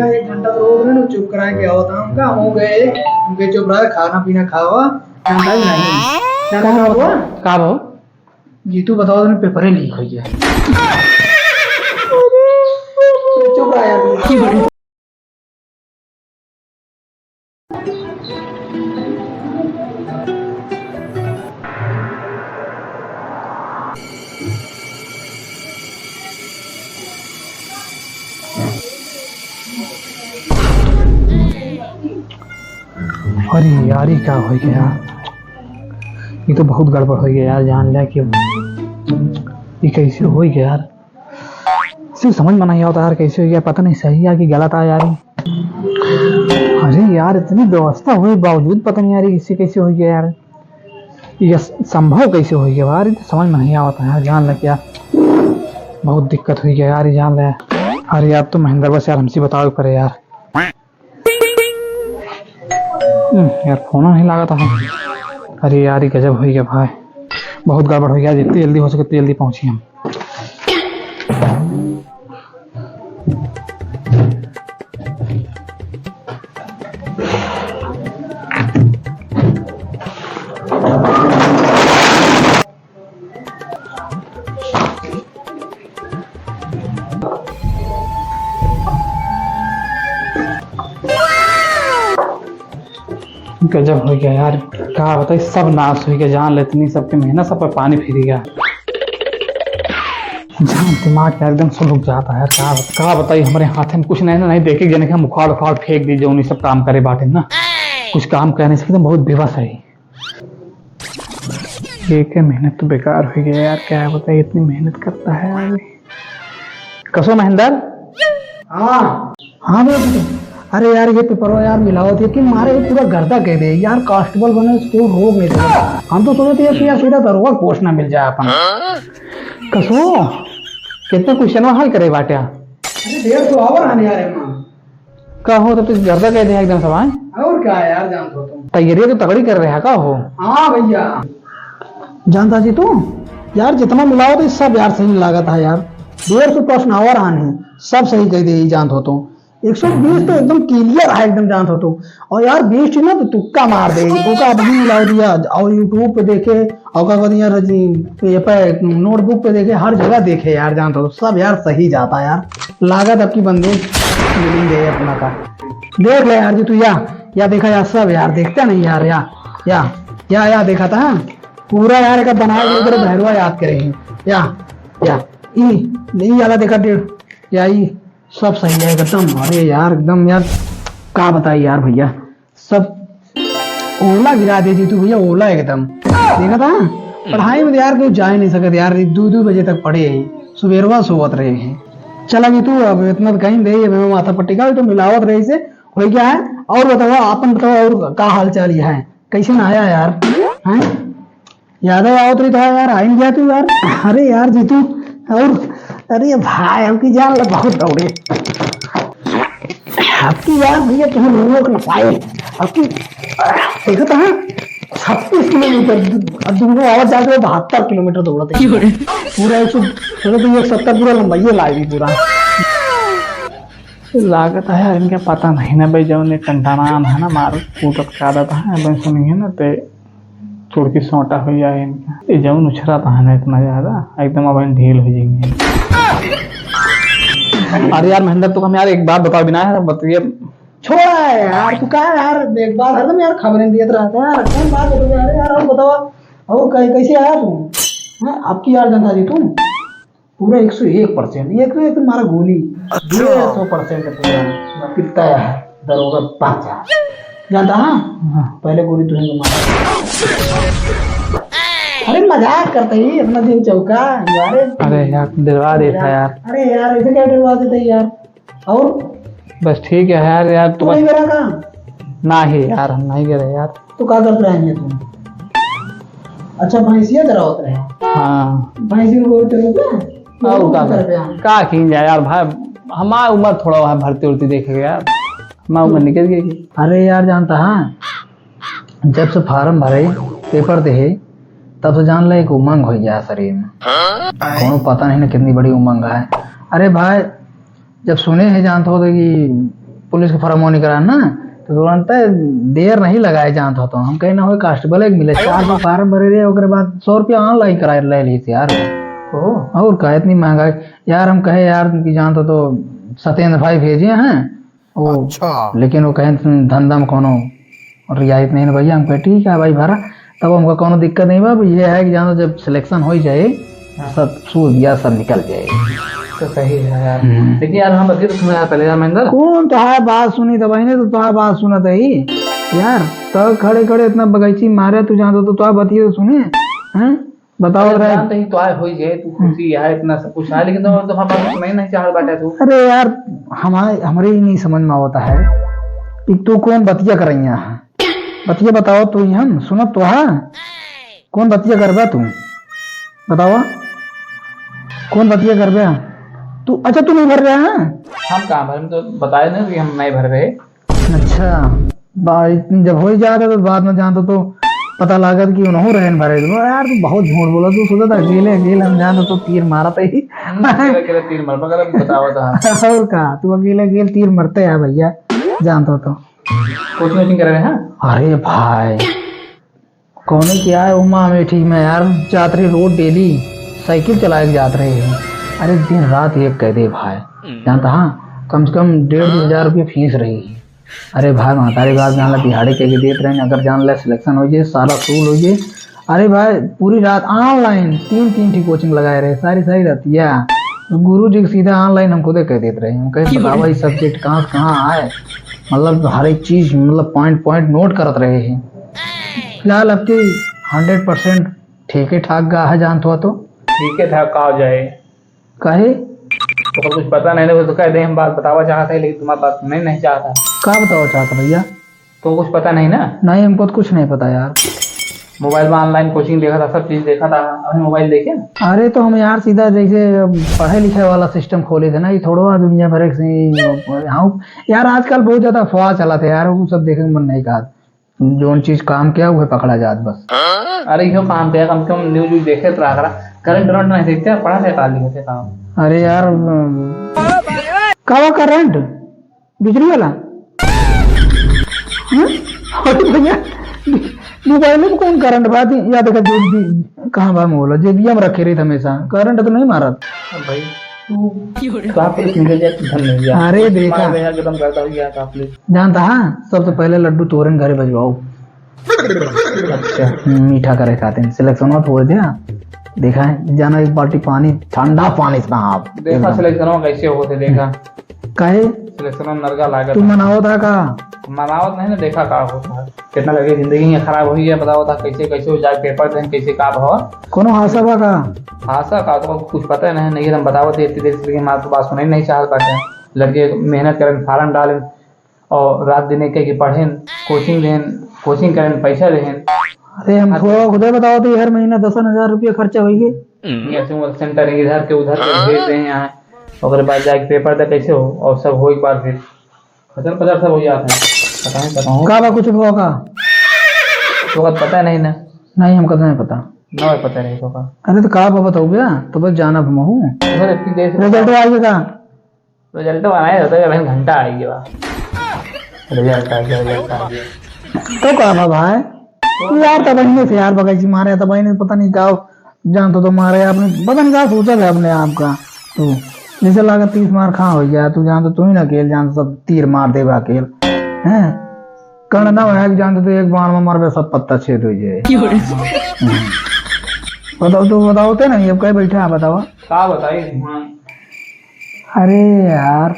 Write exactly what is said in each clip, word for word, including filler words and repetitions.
एक घंटा तो रोक रहे, चुप करा के आवत हम। का हो गए? हमके चुप रहा, खाना पीना खावा। हम खाई नहीं। का का खावा? का हो? जीतू बताओ, तुमने पेपर ही लीक हो गया। चुप रहा यार। अरे यार, ये का हो गया? ये तो बहुत गड़बड़ हो गया यार, जान ले कि ये कैसे हो गया यार। सिर्फ समझ में नहीं आवत यार, कैसे हो गया, पता नहीं सही है कि गलत है यार। अरे यार, इतनी व्यवस्था हुई बावजूद पता नहीं यार, ये कैसे, कैसे हो गया यार, ये संभव कैसे हो गया यार, ये तो समझ में नहीं आवत है यार, जान ले क्या, बहुत दिक्कत हुई गया यार, ये जान ले। अरे यार, तो महेंद्र बस यार, हमसे बतावे पड़े यार। हम्म, यार, फोन नहीं लागत है। अरे यार, ये गजब हो गया भाई, बहुत गड़बड़ हो गया। जितनी जल्दी हो सके, उतनी जल्दी पहुंची हम। गजब हो गया यार, का बताई, सब नाश हो गया, जान ले इतनी सबके मेहनत सब पर पानी फिर गया। जान दिमाग यार एकदम से रुक जाता है यार, का, का बताई, हमारे हाथ में कुछ नहीं ना, नहीं देखे जने के हम उखाड़ उखाड़ फेंक दी, जो उन्हीं सब काम करे बाटे ना, कुछ काम कर नहीं सकते, बहुत बेबस है। ये क्या मेहनत तो बेकार हो गया यार, क्या बताई इतनी मेहनत करता है आदमी। कसो महेंद्र? हाँ। हाँ भैया, पूछो। अरे यार, ये पेपरवा यार मिलावत है कि मारे ये पूरा गर्दा कह दे यार, कांस्टेबल बने तो रोक नहीं दे। हम तो सोचे थे कि यार सीधा दरोगा पोस्ट ना मिल जाए अपन। कसो, कितना क्वेश्चन हल करे बाट्या? अरे डेढ़ सौ आवर आने यार एमा। का हो, तब तो गर्दा कह दे एकदम सब, आए? और क्या यार, जान तो तुम। तैयारी तो तगड़ी कर रहे हैं का हो? हाँ भैया। जानता जी तू, यार जितना मिलाओ तो सब यार सही लागत है यार। डेढ़ सौ प्रश्न और आन है, सब सही कह दे, जान तो तुम। एक सौ बीस तो एकदम क्लियर है, एकदम जान तो तुम। और यार बीस ना तो तुक्का मार दे, ओका अभी मिला दिया, और YouTube पे देखे, और का कहते हैं यार, ये पे notebook पे देखे, हर जगह देखे यार, जान तो सब यार सही जाता यार। लागत आपकी बंदे मिलेंगे अपना का। देख ले यार जी तू, या, या देखा यार, सब यार देखते नहीं यार, या, या, या, या देखा था पूरा यार, एक बनाए हुए तेरे भैरवा याद करे हैं। या, या, ई, ई वाला देखा डेढ़, या ई, सब सही है एकदम। अरे यार, एकदम यार, का बताई यार भैया, सब ओला गिरा दे जी तू भैया, ओला एकदम। देखा था पढ़ाई में तो यार कोई जा ही नहीं सकत यार, दो दो बजे तक पढ़े हैं, सुबेरवा सोवत रहे हैं। चला जी तू, अब इतना तो कहीं दे, ये मैं माथा पट्टी का तो मिलावत रहे से हो गया है। और बताओ, आपन बताओ, और का हाल चाल है, कैसे ना आया यार, हैं? यादव आवत रही था यार, आइन गया तू यार। अरे यार जीतू, और अरे भाई, हमकी जान ला बहुत दौड़े। आपकी यार भैया तुम्हें रोक ना पाए। आपकी देखो तो हाँ, छत्तीस किलोमीटर, अब तुमको आवाज जाके बहत्तर किलोमीटर दौड़ा था। पूरा एक सौ, चलो तो एक सत्तर पूरा लंबाई है लाइव ही पूरा। लागत है यार, इनका पता नहीं ना भाई, जौन ये टंटानान है ना, मार कूटत का आदत है, भाई सुनिए ना, ते थोड़की सोटा हो जाए इनका। ये जौन उछरा था ना इतना ज्यादा, एकदम अब ढील हो जाएंगे। अरे यार महेंद्र, तू हम यार एक बात बताओ बिना यार, बत-, ये छोड़ा है यार, तू का यार, एक बात हरदम यार खबरें दियत रहता है यार, कौन बात है यार, यार, और बताओ, और कै-, कैसे आया तू? हैं, आपकी यार जनता जी तू? पूरा एक सौ एक परसेंट, एक सौ एक मारा गोली। अच्छा। डेढ़ सौ परसेंट पूरा पिटता है दरोगा पाचा। जानता हाँ? हाँ। पहले गोली तुझे मारा। अरे मजाक करते ही अपना दिल चौका। अरे अरे यार, डरवा देता यार। अरे यार, ऐसे क्या डरवा देते यार? और? बस ठीक है यार, यार, तू तू नहीं बस गिरा का? ना ही यार, हम नहीं गिरे यार। तो का करत रहे हैं तुम? अच्छा, भैंसिया चरावत रहे। हाँ। भैंसी को चरावत रहे? और का कर? का कीन जाए यार भाई, हमार उम्र थोड़ा वहाँ भर्ती उर्ती देखे यार, हमार उम्र निकल गई। अरे यार, जानता हाँ, जब से फार्म भरे, पेपर दे, तब से जान ले एक उमंग हो गया शरीर में। हाँ? कोनो पता नहीं ना कितनी बड़ी उमंग है। अरे भाई, जब सुने हैं, जानत हो तो कि पुलिस के फॉर्म नहीं कराए ना, तो तुरंत देर नहीं लगाए जानत हो तो। हम कहे ना होए कांस्टेबल एक मिले, चार सौ फार्म भरे रहे, ओकरे बाद सौ रुपया online कराए ले ली थी यार। ओहो। और का इतनी महंगाई यार, हम कहे यार कि जानत हो तो सत्येंद्र भाई भेजे हैं, वो, अच्छा। लेकिन वो कहें, "तुम धंधा में कोनो रियायत नहीं ना भैया।" हम कहे, "ठीक है भाई भरा।" तब हमका कोनो दिक्कत नहीं बा। अब ये है कि जानो जब selection हो ही जाए, हाँ। सब सूद ब्याज सब निकल जाए। तो सही है यार। हम्म। लेकिन यार हम अभी तो सुना है पहले यार महेंद्र। कौन तोहार बात सुनी? तब ने तो तोहार बात सुनत है ही। यार, तो खड़े खड़े इतना बगैची मारे, तू जानत हो तो तोहार बतिये तो सुने, हैं? बताओ अरे रे। जानत ही तो आए होई जे, तू हम्म। खुशी है, इतना सब कुछ है, लेकिन तो, तो हम बात सुनई नहीं चाहत बाटे तू। अरे यार, हमारे, हमरे ही नहीं समझ में आवता है कि तू कौन बतिया करइया है। बतिया बताओ तू ही, हम सुनत तो है। कौन बतिया करबा तू? बताओ, कौन बतिया करबे? तू, अच्छा, तू नहीं भर रहा है? हम कहाँ भरे, हम तो बताए नहीं कि हम नहीं भर रहे। अच्छा, बा-, जब हो ही जाता तो बाद में जानत हो तो पता लागत कि उनहू रहन भरे। तो यार, तू बहुत झूठ बोला, तू सोचा था अकेले, अकेले हम जानत हो तो तीर मारत ही। हम्म, अकेले, अकेले तीर मार, मगर अब बतावा था। और का, तू अकेले, अकेले तीर मरते है भैया, जानत हो तो। Coaching वोचिंग करे रहे हैं? अरे भाई, कौने क्या है, उमा अमेठी में यार, जात रहे रोज daily, साइकिल चलाए के जात रहे हैं। अरे दिन रात एक कह दे भाई, जानत हा, कम से कम डेढ़ दो हजार रुपया फीस रही। अरे भाई, महतारी बाप जान ला दिहाड़ी कह के देत रहे, अगर जान ला selection हो जाए, सारा school हो जाए। अरे भाई, पूरी रात online तीन, तीन ठी coaching लगाए रहे, सारी, सारी रतिया। गुरु जी के सीधा online हम खुदे कह देत रहे, हम कहे, "बतावा, ई subject कहाँ से कहाँ आए?" मतलब, हर एक चीज, मतलब, point, point note करत रहे हैं। फिलहाल अब की hundred percent ठीक ही ठाक गा है, जानत हो तो। ठीक है, था का हो जाए। काहे? तो कुछ पता नहीं, नहीं तो कह दे, हम बात बतावा चाहत है, लेकिन तुम्हारी बात नहीं, नहीं चाहता। का बतावा चाहत भैया? तो कुछ पता नहीं ना? नहीं, हमको तो कुछ नहीं पता यार। Mobile में online coaching देखा था, सब चीज देखा था, अभी mobile देखे? अरे तो हम यार सीधा जैसे पढ़े लिखे वाला system खोले थे ना, ये थोड़ो दुनिया भर से ही, हाँ यार, आजकल बहुत ज्यादा अफवाह चला था यार, वो सब देखे के मन नहीं कहा। जौन चीज काम किया, उहे पकड़ा जात बस। अरे, इहो काम किया, कम से कम news व्यूज देखे तो रहा करा। Current वरंट नहीं देखते, पढ़ा थे, काली होते काम। अरे यार, अम, का हुआ current? बिजली वाला? हम्म? अरे भैया, mobile में कौन current बा? या देखा, जेब भी, कहाँ बा mobile? जेबिया में रखे रही हमेशा। Current तो नहीं मारत। अब भाई, तू का पुलिस निकल जाए, धन नहीं गया। अरे देखा। मार दे यार, एकदम करता हो गया का पुलिस। जानत हा, सबसे पहले लड्डू तोरेन घरे भेजवाओ। अच्छा। मीठा करे खातिर। Selection मत हो दे। देखा है, जाना एक बाल्टी पानी, ठंडा पानी साहब। देखा एकदम। Selection कैसे होते, देखा। काहे? Selection नरगा लागत तू है। मनावत हा का? मनावत नहीं ना, देखा का होता है। कितना लगे जिंदगी में खराब हुई है, बताओ था कैसे, कैसे हो जाए paper देन, कैसे का भाव। कोनो आशा बा का? आशा का तो कुछ पता नहीं, नहीं हम बतावत है, इतनी देर से लेकिन हमारे तो बात सुने नहीं चाहत बाटे। लड़के मेहनत करें, form डालें, और रात दिन एक एक पढ़ेन, coaching देन, coaching करेन, पैसा देन। अरे हम हाँ। थोड़ा खुदे बताओ तो हर महीना दस हजार रुपया खर्चा होई गे। ये ऐसे वो center है, इधर के उधर के भेज रहे हैं यहाँ, ओकरे बाद जाके paper दे कैसे हो, और सब हो एक बार फिर खचर पचर सब हो जाता है। पता नहीं, पता हो। का बा कुछ हुआ का? तो का पता नहीं ना। नहीं, हमका तो नहीं पता। ना पता रहे तो का। अरे तो का बा बताओ भैया, तो बस जाना हमहू। उधर इतनी देर से result आ गया का? Result तो आना ही रहता है, अभी घंटा आ गया। Result आ गया, result आ गया। तो का बा भाई? तू यार तब इन्हें से यार बगैची मारे, तब इन्हें पता नहीं का जानत हो तो मारे आपने, पता नहीं का सोचा था अपने आप का। तू जैसे लागत तीस मार खा हो गया, तू जानत हो तू ही ना खेल, जानत हो सब तीर मार देबा खेल। हैं? कर्ण ना है, जानत हो तो एक बाण में मरबे, सब पत्ता छेद हो जाए। क्यों रे? हम्म। बताओ तो, बताओ ते नहीं, अब कहीं बैठा है, बताओ। का बताई? हाँ। अरे यार,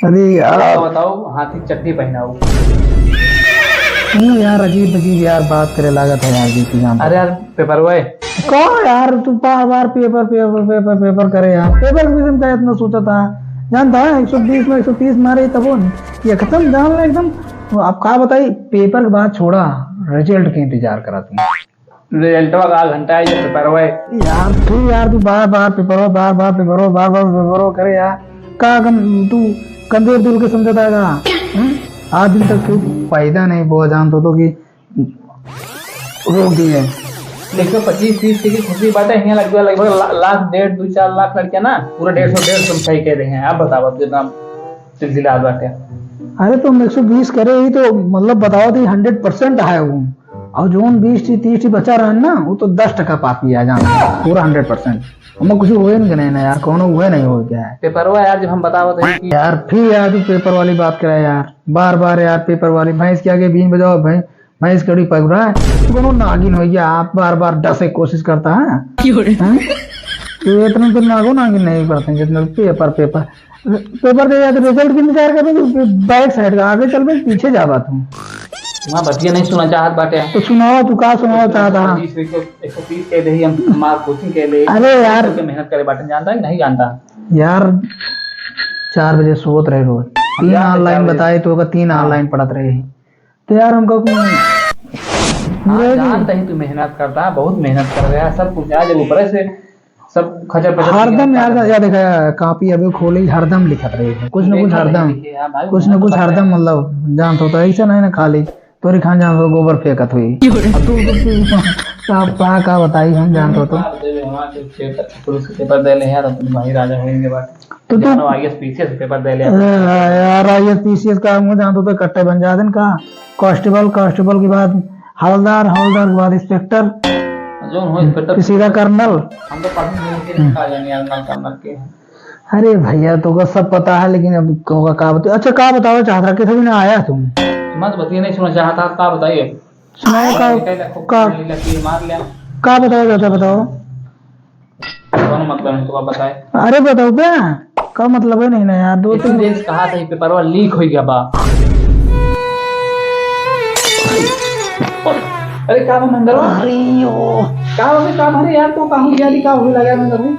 अरे यार। बताओ, बताओ, हाथी चड्डी पहनाओ। नहीं यार, अजीब अजीब यार बात करे लागत है यार, जी की जान। अरे यार, paper हुआ है। का यार, तू बार बार paper, paper, paper, paper करे यार। Paper के विषय में का इतना सोचा था? जानत हा, एक सौ बीस में एक सौ तीस मारे तब वो ये खत्म, जान ला एकदम। अब का बताई, paper के बात छोड़ा, result के इंतजार करा तू। Resultवा का घंटा है, ये paperवा है। यार, फिर यार, तू बार बार paperवा, बार बार paperवा, बार बार paperवा करे यार। का कम, तू कमजोर दिल के समझता है का? हम्म? आज दिन तक तू फायदा नहीं बोआ जानत हो तो कि रोक दिए। एक सौ पच्चीस तीस की खुशी बात है, यहाँ लगभग, लगभग ला-, लाख, डेढ़, दो, चार लाख लड़के ना, पूरा डेढ़ सौ, डेढ़ सौ में सही कह रहे हैं। आप बताओ, कितना सिलसिला बात है। अरे, तो हम एक सौ बीस करे ही तो, मतलब, बताओ तो, हंड्रेड परसेंट है वो। और जोन बीस ठी, तीस ठी बचा रहन ना, वो तो दस टका पाती है, जान, पूरा हंड्रेड परसेंट। हमें कुछ हुए नहीं, नहीं ना यार, कौनो हुए नहीं हो गया है। पेपरवा यार, जब हम बतावत है कि यार, फिर यार, तू पेपर वाली बात करे यार, बार बार यार, पेपर वाली। भैंस के आगे बीन बजाओ, भैंस, भैंस कड़ी पगुरा है। तू कौनो नागिन हो गया, आप बार बार डसे कोशिश करता है। क्यों रे? हैं? तो इतना तो नागो नागिन नहीं पढ़ते हैं, जितना पेपर, पेपर। पेपर दे जाते, रिजल्ट के इंतजार कर रहे हैं कि बैक साइड का, आगे चल बे, पीछे जा बात हूँ। वहाँ बतिया नहीं सुना चाहत बाटे। तो सुनाओ, तू का सुनाओ चाहता है? एक सौ तीस, एक सौ तीस के दे ही हम मार कोचिंग के लिए। अरे यार। करके मेहनत करे बाटे, जानता है कि नहीं जानता? यार, चार बजे सोत रहे रोज, हम तीन जानते ऑनलाइन चार बजे। बताए तो होगा, तीन हाँ। ऑनलाइन पढ़त रहे। तो यार, हमका कौन हम जानते हैं तू मेहनत करता है, बहुत मेहनत कर रहा है, सब कुछ आज ऊपर से सब खचर पचर हरदम किया यार, करता है। यार देखा, कॉपी अभी खोली, हरदम लिखत रही है, कुछ न कुछ देखा नहीं हरदम, लिखे यार भाई, कुछ न कुछ हरदम, मतलब, जानत हो तो ऐसे नहीं ना खाली तोरी खान जानत हो गोबर फेंकत हुई। अब तू, तू, तू, का, का, का बताई हम जानत हो तो। मार देवे, वहाँ से पेपर, पुलिस के पेपर दे ले यार, अपने भाई राजा होएंगे बात। तो तू जानो, आईएएस पीसीएस पेपर दे ले। अरे यार, आईएएस पीसीएस का हम जानत हो तो कट्टे बन जाते हैं का, कांस्टेबल, कांस्टेबल के बाद हवलदार, हवलदार के बाद इंस्पेक्टर, जो हो इंस्पेक्टर। फिर सीधा कर्नल। हम तो पढ़े नहीं थे, हम्म। का जाने यार, ना कर्नल के हैं। अरे भैया, तो का सब पता है, लेकिन अब का, का बता-, अच्छा, का बतावा चाहत रहा, कितना दिन आया तुम? मत बतिए, नहीं सुना चाहता, का बताइए? सुनाओ, का, का, का, का बतावा चाहता, बताओ। कौन मतलब है, तो बताए? अरे बताओ बे, का मतलब है नहीं ना यार, दो तीन दिन कहा था, ये पेपरवा लीक हो गया बा। अरे का बा मंदरवा? अरे यो। का हो, का मारे यार, तो का हो गया, का हो लगा मंदर में?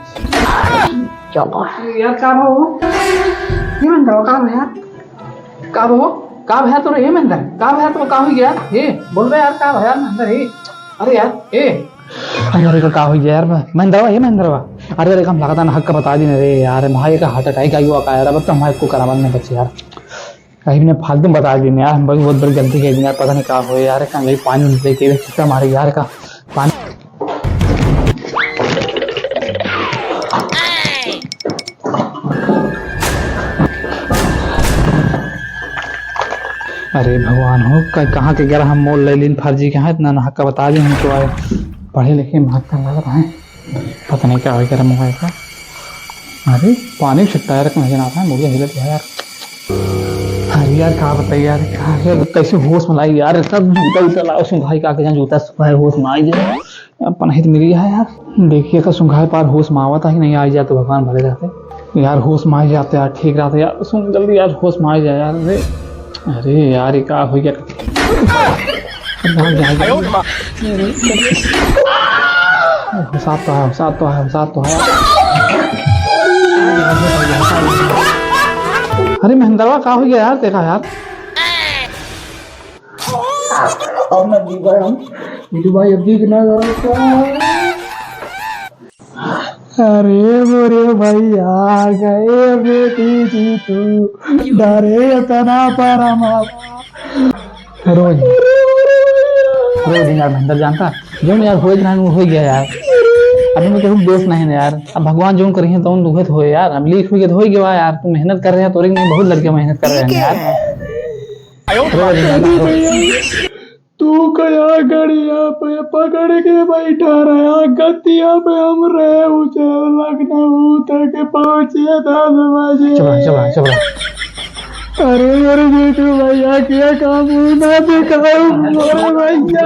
चलो। यार का बा हो? ये मंदरवा का बा यार? का बा हो? का भया तोरे, हे महेंद्र? का भया तो, का हो गया? हे, बोल बे यार, का भया महेंद्र, हे? अरे यार, हे। अरे, अरे, का हो गया यार, महेंद्रवा, हे महेंद्रवा। अरे, अरे, हम लगातार ना हक का बता दी ना रे यार, भाई का हार्ट अटैक आई हुआ का यार, अब तो हमारे को करावन में बचे यार। कहीं ने फालतू में बता दी ना यार, हम बहुत, बहुत बड़ी गलती कर दी यार, पता नहीं का हो यार, कहाँ गई पानी उनसे के चक्कर मारे यार का। पानी। अरे भगवान हो, क-, कहाँ के गरह हम मोल ले लीन फर्जी के, हाँ, इतना ना हक्का बता दी हमको आए। पढ़े लिखे महक कर लगत हैं, पता नहीं क्या हो गया मोबाइल का। अरे पानी छिटकाया रख, मजा ना आता है, मुड़िया हिलत है यार। अरे यार, का बताई यार, का यार, कैसे होश में लाई यार, सब जूता उता लाओ, सुंघाई का के जहाँ जूता सुखाए, होश में आई जाए। अपन हित मिली है यार, देखिए का सुंघाई पार होश में आवत ही नहीं, आई जाए तो भगवान भले रहते यार, होश में आई जाते यार, ठीक रहते यार, सुन जल्दी यार, होश में आई जाए यार। अरे, अरे यार, ये का हो गया? भाग जा, भाग जा। साथ तो है, साथ तो है, साथ तो है। अरे महेंद्रवा, का हो गया यार? देखा यार। अब ना जी भाई, हम जी भाई, अब जी ना करो। अरे मोरे भैया, गए बेटी जी तू, डरे इतना परमावा। रोज, रोज यार महेंद्र जानता, जौन यार होए के रहा, वो हो गया यार। अब इनमें केहू दोष नहीं ना यार, अब भगवान जौन करिहैं तौन दुखत होए यार। अब लीक हुई तो हो गया यार, तू मेहनत कर रहे हैं, तोरे नहीं बहुत लड़के मेहनत कर रहे हैं यार। रोज यार, रोज। तू कया गड़िया पे पकड़ के बैठा रहा, गतिया पे हम रहे उजर लखनऊ तक पहुँचे दस बजे। चुप रह, चुप रह, चुप रह। अरे मेरे जीतू भैया, क्या काम ना दिखाऊं, अरे भैया।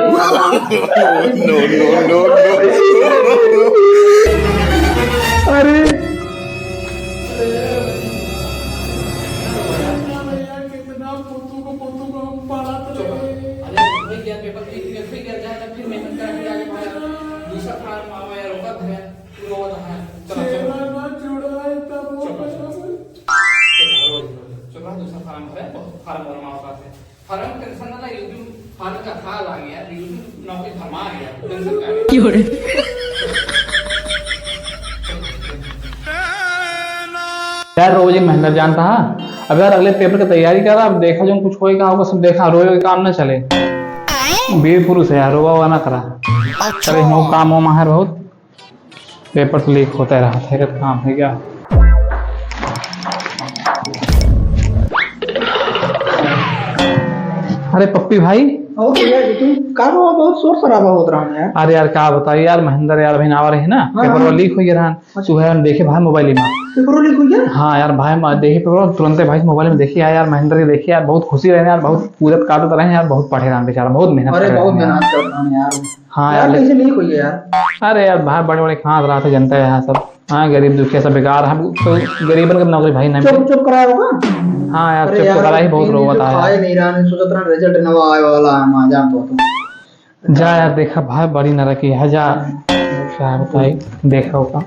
No, no, no, no। अरे। कितना पोतू को, पोतू को हम पढ़त रहे। अरे, हो गया, पेपर लीक हो गया, हो गया, जा, जा, फिर मेहनत कर, फिर आगे बढ़ा। दूसरा फार्म आवा यार, ओकर भरे, पूरा वाला है। चलो, चलो। चेहरा ना जुड़ा है, तब वो चलो, चलो। चलो, चलो, चलो, दूसरा फार्म भरे, फार्म भरमाओ का से। फार्म टेंशन ना ला, यूपी फार्म का हाल आ गया, यूपी नौकरी भरमा आ गया, टेंशन का है? क्यों रे? यार, रोज ही मेहनत जानता है। अब यार, अगले पेपर की तैयारी करा, अब देखा जो कुछ होए का होगा, सब देखा, रोए के काम ना चले। वीर पुरुष है यार, रोवा हुआ ना करा। अच्छा। चले, हम काम हो माहिर बहुत, पेपर तो लीक होता रहता है, काम है क्या? अरे पप्पी भाई। और भैया जी, तू का रहो, बहुत शोर शराबा होत रहा है यार। अरे यार, का बताई यार, महेंद्र यार, अभी आवा रहे ना, हाँ, पेपरवा हाँ। लीक होइ गया रहा। अच्छा। तू है देखे भाई मोबाइल में। पेपरवा लीक होइ गया? हाँ यार भाई, मैं देखे पेपरवा तुरंते भाई मोबाइल में देखी यार, यार महेंद्र के देखी यार, बहुत खुशी रहे यार, बहुत कूदत कादत रहे यार, बहुत पढ़े रहा बेचारा, बहुत मेहनत अरे करे बहुत रहे यार। मेहनत करता हूँ यार। हाँ यार, यार, लेकिन कैसे लीक होइ गया यार? अरे यार भाई, बड़े बड़े खास रहा थे, जनता है यहाँ सब। हाँ, गरीब दुखिया सब बेकार, हम तो गरीबन के नौकरी भाई नहीं चुप, मिली। चुप कराया होगा। हाँ यार, अरे चुप यार, कराया ही बहुत तीन दिन रोवत से आया। खाए नहीं रहा, नहीं सोचत रहा, रिजल्ट नवा आए वाला है, माँ जान तो, तो। जा यार, देखा भाई, बड़ी नरकी है, जा। क्या बताई, देखा होगा।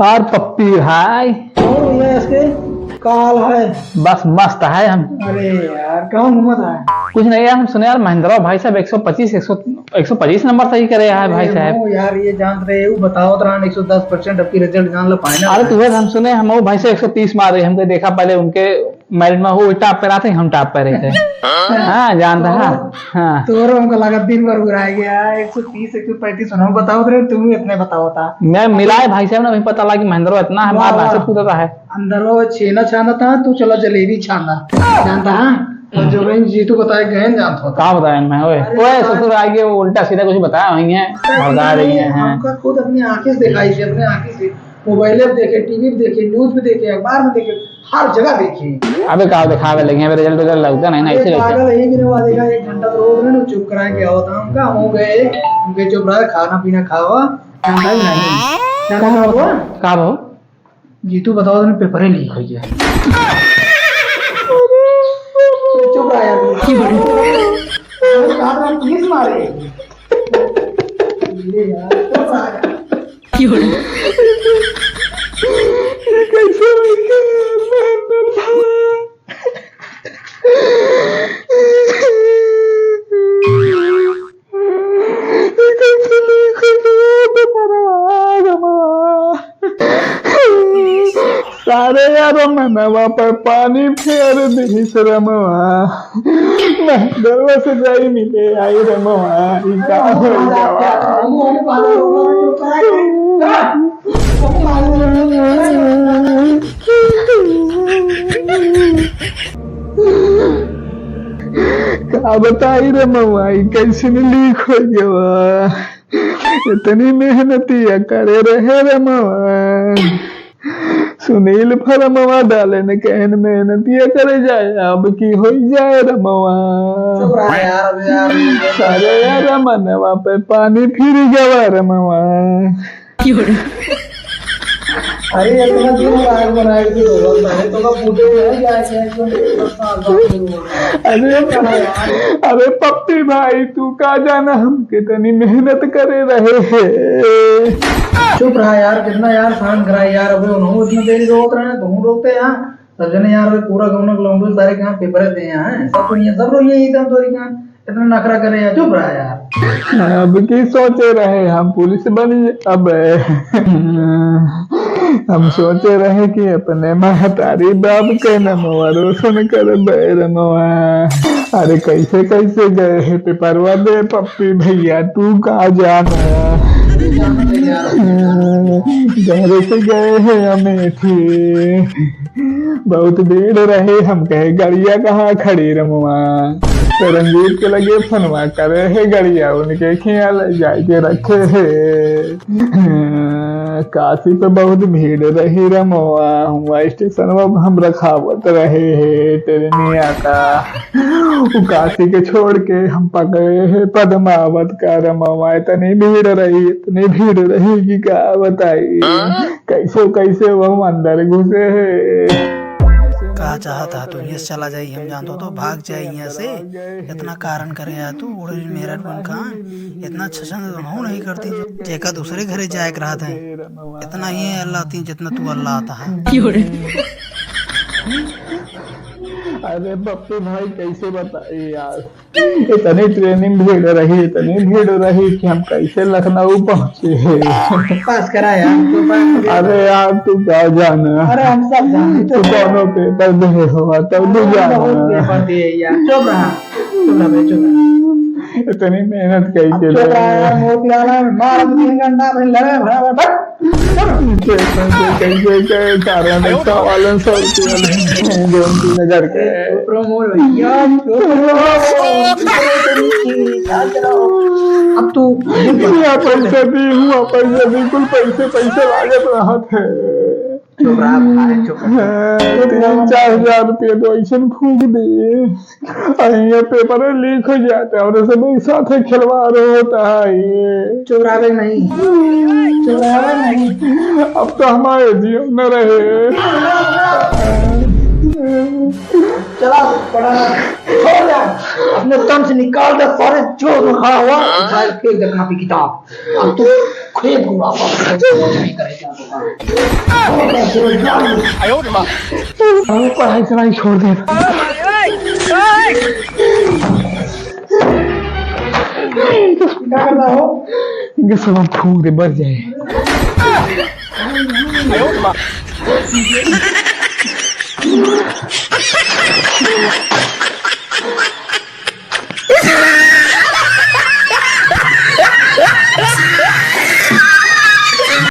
और पप्पी भाई। और भैया, इसके का हाल है? बस मस्त है हम। अरे यार, कहाँ घूमत है? कुछ नहीं यार, हम सुने यार, महेंद्रा भाई साहब एक सौ पच्चीस, एक सौ, एक सौ पच्चीस नंबर सही करे है भाई अरे साहब। वो यार, ये जानत रहे, वो बतावत रहा एक सौ दस परसेंट अब की रिजल्ट जान ला, फाइनल अरे है। तू हम सुने, हम वो भाई साहब एक सौ तीस मारे, हमके देखा पहले उनके मैरिट में वो टॉप पे रहते, हम टॉप पे रहते। हाँ, जानता है। हाँ। तोरो हमको लगा दिन भर उड़ाए गया, एक सौ तीस, एक सौ पैंतीस होना, बताओ रे, तुम ही इतने बताओ था। मैं मिलाए भाई साहब ने, वही पता लगा कि महेंद्रो इतना है, वाह, बात वाह। से पूरा है। अंदर वो छेना छाना था, तू चला जलेबी छाना। जानता है? और जो बहन जीतू बताए गए, जानता होता। का बताया मैं? ओए, अरे ओए, यार। ससुर आगे वो उल्टा सीधा कुछ बताया वही है, अरे भड़का रही है, हाँ। हमका खुद अपनी आंखें से दिखाई थी, अपनी आंखें से। मोबाइल पे देखे, टीवी पे देखे, न्यूज पे देखे, अखबार में देखे, हर जगह देखे। अबे का दिखावे लगे हैं, अबे रिजल्ट उजल्ट लगता नहीं ना, अरे इसे लगता है। पागल है, मेरे वाले का एक घंटा तो रोज रहने चुप करा के आओ था हमका, हो गए, हम कहे चुप रहा, खाना पीना खावा, हम भाई नहीं। क्या कहा हुआ? का हो? जीतू बताओ, तुमने पेपर ही लीक हो गया। चुप रहा यार। अरे, रात रात पुलिस मारे। ये यार, चुप रहा यार। कैसे हो गया? सारे यार मनवा पर पानी फेर दिहिस रमवा। मैं दरवा से जाई मिले आई रमवा। ई का हो गवा? का बताई रे मवा, ई कैसे लीक हो गवा? इतनी मेहनतिया करे रहे रे मवा। सुनील फरमवा डाले न कहन मेहनतिया करे जाए, अब की होई जाए रे मवा। चुप रहा यार, अबे यार। सारे यार मनवा पे पानी फिर गवा रे मवा। अरे, इतना क्यों मजाक बनाए कि तो बस, अरे, तो का पूछे है क्या, क्या, क्यों? अरे, अरे, पप्पी भाई, तू का जाना हम कितनी मेहनत करे रहे हैं। चुप रहा यार, कितना यार शांत रहा यार। अबे उन्होंने इतना देरी रोत रहे हैं, तुम रोते यहाँ। सब जने यार, वे पूरा गाँव के लोग सारे के यहाँ पेपर दे यहाँ हैं। सब तो ये, सब लोग यही था, तोरी के यहाँ इतना नखरा करे यार, चुप रहा यार। अब की सोचे रहे हम पुलिस बनी, अब हम सोचे रहे कि अपने महतारी बाप के नमवा रोशन करबे रमवा। अरे कैसे कैसे गए हैं पेपरवा दे पप्पी भैया, तू का जाना। घर से गए हैं अमेठी। बहुत भीड़ रहे, हम कहे, "गड़िया कहाँ खड़ी रमवा?" तो रंजीत के लगे फोनवा करे है, गड़िया उनके खियाँ ले जाके रखे है। काशी पे बहुत भीड़ रही रमवा, हुआ स्टेशनवा पे हम रखावत रहे है ट्रेनिया का। उ काशी के छोड़ के हम पकड़े है पद्मावत का रमवा। इतनी भीड़ रही, इतनी भीड़ रही कि का बताई। कैसे कैसे वो अंदर घुसे है। का चाहत है तू? यहाँ से चला जाई, हम जानत हो तो भाग जाई यहाँ से। इतना कारण करे है तू, उड़े मेरठ बन खान, इतना छछन तो हम नहीं करती, जेका दूसरे घरे जाए के रहत है। इतना ही अल्लाह ती जितना तू अल्लाह आता है। अरे पप्पू भाई, कैसे बताए यार, इतनी ट्रेनिंग भीड़ रही, इतनी भीड़ रही कि हम कैसे लखनऊ पहुंचे। पास करा यार, तू पास करा। अरे यार, तू का जाना? अरे हम सब जानते तू हैं। कौनो पेपर दे हो, तब तू अरे जाना। बहुत पेपर दिए यार, चुप रहा, चुप रहा बे, चुप रहा। इतनी मेहनत कई अब के चुप रहा यार, लिए। मोतियाना में मार तीन घंटा में लड़े भरा भरा, बस। कैसे, कैसे, कैसे, कैसे, सारे रिक्शा वाले, सौ रुपया ले, जो तीन हजार के। चुप रहो मोर भैया, चुप रहो। अब तू हुआ पैसा दी, हुआ पैसा दी, कुल पैसे, पैसे लागत रहत है। चुप रहा भाई, चुप रहा। तीन चार हजार रुपया तो ऐसे फूंक दिए। और ये पेपर लीक हो जाता है और सब एक साथ खिलवाड़ होता है ये। चुरावे नहीं, चुरावे नहीं। अब तो हमारे जीवन न रहे। चला, पढ़ा, छोड़ दे। अपने तन से निकाल दे सारे, जो खड़ा हुआ, उठा के फेंक दे कॉपी किताब। अब तू खेत को वापस नहीं करेगा। हम पढ़ाई चढ़ाई छोड़ दे। इनके सब फूंक दे, मर जाए।